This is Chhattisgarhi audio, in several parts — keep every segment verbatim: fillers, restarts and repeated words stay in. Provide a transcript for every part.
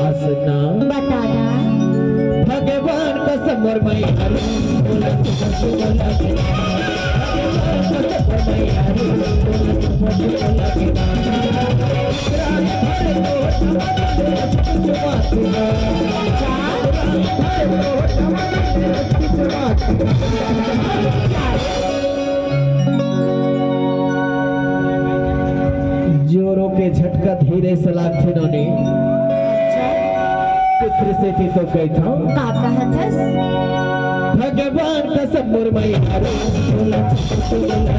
हंसना। बताना। भगवान कसम मोर मैया रे, तोला सुबह सुबह लगे। भगवान कसम मोर मैया रे, तोला सुबह सुबह लगे। जोरों के झटका धीरे से लागथे नोनी। अच्छा। पितृ सेती तो कहिथंव। का कहत हस? भगवान कसम मोर मैया रे, तोला हंसना।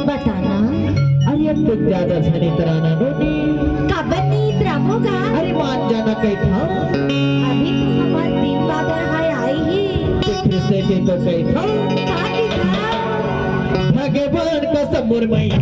बताना। अरे अब तो ज्यादा झन इतराना नोनी। काबर नहीं इतराबो गा? अरे मान जाना कहिथंव। अभी तो हमर दिन बादर हाय आई ही। पितृ सेती तो कहिथंव। का कहिथंव? भगवान कसम मोर मैया।